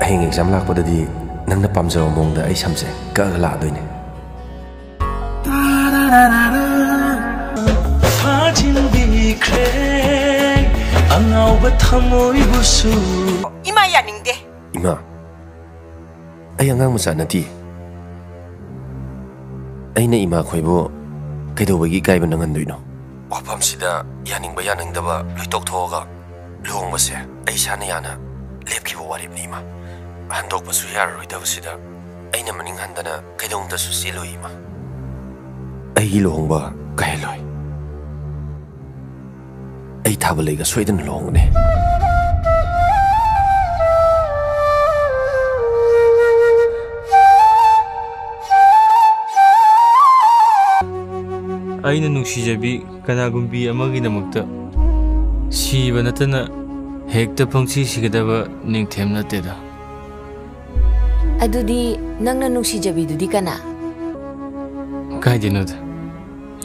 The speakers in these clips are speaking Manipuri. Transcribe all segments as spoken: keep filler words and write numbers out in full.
ꯍꯌꯦꯡ ꯑꯦꯛꯖꯥꯝ ꯂꯥꯛꯄꯗꯗꯤ ꯅꯪꯅ ꯄꯥꯝꯖꯕ ꯃꯑꯣꯡꯗ ꯑꯩ ꯁꯝꯁꯦ ꯀꯛꯑꯒ ꯂꯥꯛꯑꯗꯣꯏꯅꯦ꯫ ꯐꯥꯖꯤꯟꯕꯤꯈ꯭ꯔꯦ ꯑꯉꯥꯎꯕ ꯊꯃꯣꯏꯕꯨꯁꯨ꯫ ꯏꯃꯥ, ꯌꯥꯅꯤꯡꯗꯦ꯫ ꯏꯃꯥ, ꯑꯩ ꯑꯉꯥꯡ ꯃꯆꯥ ꯅꯠꯇꯦ꯫ ꯑꯩꯅ ꯏꯃꯥ ꯈꯣꯏꯕꯨ ꯀꯩꯗꯧꯕꯒꯤ ꯏꯀꯥꯏꯕ ꯅꯪꯍꯟꯗꯣꯏꯅꯣ? ꯋꯥꯐꯝꯁꯤꯗ ꯌꯥꯅꯤꯡꯕ ꯌꯥꯅꯤꯡꯗꯕ ꯂꯣꯏ ꯇꯣꯛꯊꯣꯛꯑꯒ ꯂꯨꯍꯣꯡꯕꯁꯦ ꯑꯩ ꯏꯁꯥꯅ ꯌꯥꯅ ꯂꯦꯞꯈꯤꯕ ꯋꯥꯔꯦꯞꯅꯤ, ꯏꯃꯥ꯫ ꯍꯟꯗꯣꯛꯄꯁꯨ ꯌꯥꯔꯔꯣꯏꯗꯕꯁꯤꯗ ꯑꯩꯅ ꯃꯅꯤꯡ ꯍꯟꯗꯅ ꯀꯩꯗꯧꯅꯨꯡꯗꯁꯨ ꯆꯦꯜꯂꯣꯏ, ꯏꯃꯥ꯫ ꯑꯩꯒꯤ ꯂꯨꯍꯣꯡꯕ ꯀꯥꯏꯍꯜꯂꯣꯏ꯫ ꯑꯩ ꯊꯥꯕ ꯂꯩꯒ ꯁꯣꯏꯗꯅ ꯂꯨꯍꯣꯡꯒꯅꯤ꯫ ꯑꯩꯅ ꯅꯨꯡꯁꯤꯖꯕꯤ ꯀꯅꯥꯒꯨꯝꯕꯤ ꯑꯃꯒꯤꯗꯃꯛꯇ ꯁꯤꯕ ꯅꯠꯇꯅ ꯍꯦꯛꯇ ꯄꯪꯁꯤ ꯁꯤꯒꯗꯕ ꯅꯤꯡꯊꯦꯝ ꯅꯠꯇꯦꯗ꯫ ꯑꯗꯨꯗꯤ ꯅꯪꯅ ꯅꯨꯡꯁꯤꯖꯕꯤꯗꯨꯗꯤ ꯀꯅꯥ? ꯀꯥꯏꯗꯩꯅꯣꯗ,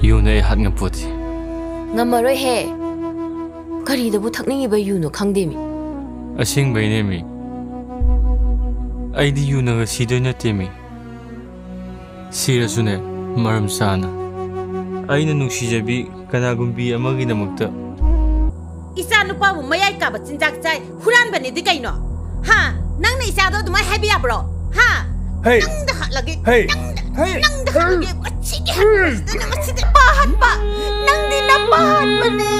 ꯌꯨꯅ ꯑꯩ ꯍꯥꯠ ꯉꯝꯄꯣꯠꯇꯦ꯫ ꯉꯝꯃꯔꯣꯏꯍꯦ꯫ ꯀꯔꯤꯗꯕꯨ ꯊꯛꯅꯤꯡꯉꯤꯕ ꯌꯨꯅꯣ ꯈꯪꯗꯦꯃꯤ꯫ ꯑꯁꯦꯡꯕꯩꯅꯦꯃꯤ꯫ ꯑꯩꯗꯤ ꯌꯨꯅꯒ ꯁꯤꯗꯣꯏ ꯅꯠꯇꯦꯃꯤ꯫ ꯁꯤꯔꯁꯨꯅꯦ, ꯃꯔꯝ ꯆꯥꯅ꯫ ꯑꯩꯅ ꯅꯨꯡꯁꯤꯖꯕꯤ ꯀꯅꯥꯒꯨꯝꯕꯤ ꯑꯃꯒꯤꯗꯃꯛꯇ꯫ ꯏꯆꯥ ꯅꯨꯄꯥꯕꯨ ꯃꯌꯥꯏ ꯀꯥꯕ ꯆꯤꯟꯖꯥꯛ ꯆꯥꯏ, ꯍꯨꯔꯥꯟꯕꯅꯤꯗꯤ ꯀꯩꯅꯣ? ꯍꯥ? ꯅꯪꯅ ꯏꯆꯥꯗꯣ ꯑꯗꯨꯃꯥꯏꯅ ꯍꯥꯏꯕ ꯌꯥꯕ꯭ꯔꯣ? ꯍꯥ? ꯍꯦ! ꯅꯪꯗ ꯍꯥꯠꯂꯒꯦ꯫ ꯍꯦ! ꯅꯪꯗ, ꯍꯦ! ꯅꯪꯗ ꯍꯥꯠꯂꯒꯦ꯫ ꯃꯁꯤꯒꯤ ꯍꯥꯠꯄꯁꯤꯗ ꯅꯪ ꯃꯁꯤꯗꯤ ꯄꯥꯍꯟꯕ꯫ ꯅꯪꯗꯤ ꯅꯄꯥ ꯍꯥꯠꯄꯅꯦ꯫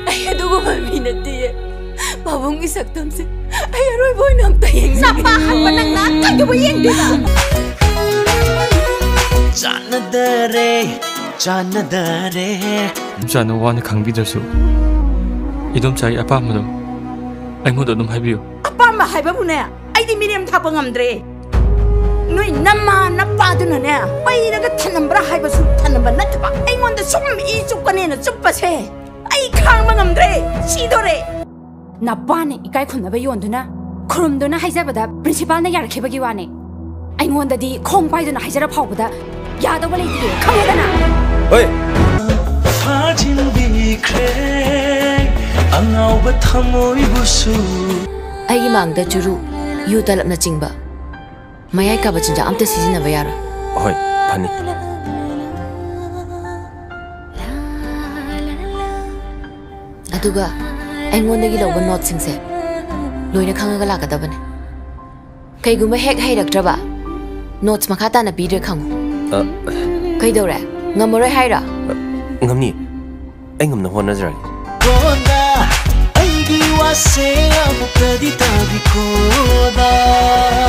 ꯑꯩ ꯑꯗꯨꯒꯨꯝꯕ ꯃꯤ ꯅꯠꯇꯦꯌꯦ꯫ ꯄꯥꯕꯨꯡꯒꯤ ꯁꯛꯇꯝꯁꯦ ꯑꯩ ꯑꯔꯣꯏꯕ ꯑꯣꯏꯅ ꯑꯝꯇ ꯌꯦꯡꯖꯒꯦ꯫ ꯅꯄꯥ ꯍꯥꯠꯄ ꯅꯪꯅ ꯀꯩꯗꯧꯕ ꯌꯦꯡꯗꯣꯏꯕ? ꯆꯥꯟꯅꯗꯔꯦ, ꯆꯥꯟꯅꯗꯔꯦ꯫ ꯏꯗꯣꯝꯆꯥꯅ ꯋꯥꯅ ꯈꯪꯕꯤꯗ꯭ꯔꯁꯨ, ꯏꯗꯣꯝꯆꯥꯒꯤ ꯑꯄꯥꯝꯕꯗꯣ ꯑꯩꯉꯣꯟꯗ ꯑꯗꯨꯝ ꯍꯥꯏꯕꯤꯌꯨ꯫ ꯑꯄꯥꯝꯕ ꯍꯥꯏꯕꯕꯨꯅꯦ, ꯑꯩꯗꯤ ꯃꯤꯔꯦꯝ ꯊꯥꯛꯄ ꯉꯝꯗ꯭ꯔꯦ꯫ ꯅꯣꯏ ꯅꯃꯥ ꯅꯄꯥꯗꯨꯅꯅꯦ, ꯄꯩꯔꯒ ꯊꯅꯝꯕ꯭ꯔꯥ ꯍꯥꯏꯕꯁꯨ ꯊꯅꯝꯕ ꯅꯠꯇꯕ, ꯑꯩꯉꯣꯟꯗ ꯁꯨꯝ ꯏ ꯆꯨꯞꯀꯅꯦꯅ ꯆꯨꯞꯄꯁꯦ ꯑꯩ ꯈꯥꯡꯕ ꯉꯝꯗ꯭ꯔꯦ, ꯁꯤꯗꯣꯔꯦ꯫ ꯅꯄꯥꯅ ꯏꯀꯥꯏ ꯈꯨꯝꯅꯕ ꯌꯣꯟꯗꯨꯅ, ꯈꯨꯔꯨꯝꯗꯨꯅ ꯍꯥꯏꯖꯕꯗ ꯄ꯭ꯔꯤꯟꯁꯤꯄꯥꯜꯅ ꯌꯥꯔꯛꯈꯤꯕꯒꯤ ꯋꯥꯅꯦ꯫ ꯑꯩꯉꯣꯟꯗꯗꯤ ꯈꯣꯡ ꯄꯥꯏꯗꯨꯅ ꯍꯥꯏꯖꯔ ꯐꯥꯎꯕꯗ ꯌꯥꯗꯧꯕ ꯂꯩꯇꯦ, ꯈꯪꯉꯦꯗꯅ? ꯍꯣꯏ꯫ ꯐꯥꯖꯤꯟꯕꯤꯈ꯭ꯔꯦ ꯑꯉꯥꯎꯕ ꯊꯃꯣꯏꯕꯨꯁꯨ꯫ ꯑꯩꯒꯤ ꯃꯥꯡꯗ ꯆꯨꯔꯨ꯫ ꯌꯨ ꯇꯂꯞꯅꯆꯤꯡꯕ ꯃꯌꯥꯏ ꯀꯥꯕ ꯆꯤꯟꯖꯥꯛ ꯑꯝꯇ ꯁꯤꯖꯤꯟꯅꯕ ꯌꯥꯔꯣꯏ꯫ ꯍꯣꯏ, ꯐꯅꯤ꯫ ꯑꯗꯨꯒ ꯑꯩꯉꯣꯟꯗꯒꯤ ꯂꯧꯕ ꯅꯣꯠꯁꯤꯡꯁꯦ ꯂꯣꯏꯅ ꯈꯪꯉꯒ ꯂꯥꯛꯀꯗꯕꯅꯦ꯫ ꯀꯩꯒꯨꯝꯕ ꯍꯦꯛ ꯍꯩꯔꯛꯇ꯭ꯔꯕ, ꯅꯣꯠꯁ ꯃꯈꯥ ꯇꯥꯅ ꯄꯤꯗ꯭ꯔꯦ ꯈꯪꯉꯨ꯫ ꯑ, ꯀꯩꯗꯧꯔꯦ? ꯉꯝꯃꯔꯣꯏ ꯍꯥꯏꯔꯣ? ꯉꯝꯅꯤ꯫ ꯑꯩ ꯉꯝꯅ ꯍꯣꯠꯅꯖꯔꯒꯦ꯫ ꯀꯣꯟꯅ ꯑꯩꯒꯤ ꯋꯥꯁꯦ ꯑꯃꯨꯛꯇꯗꯤ ꯇꯥꯕꯤꯈꯣ꯫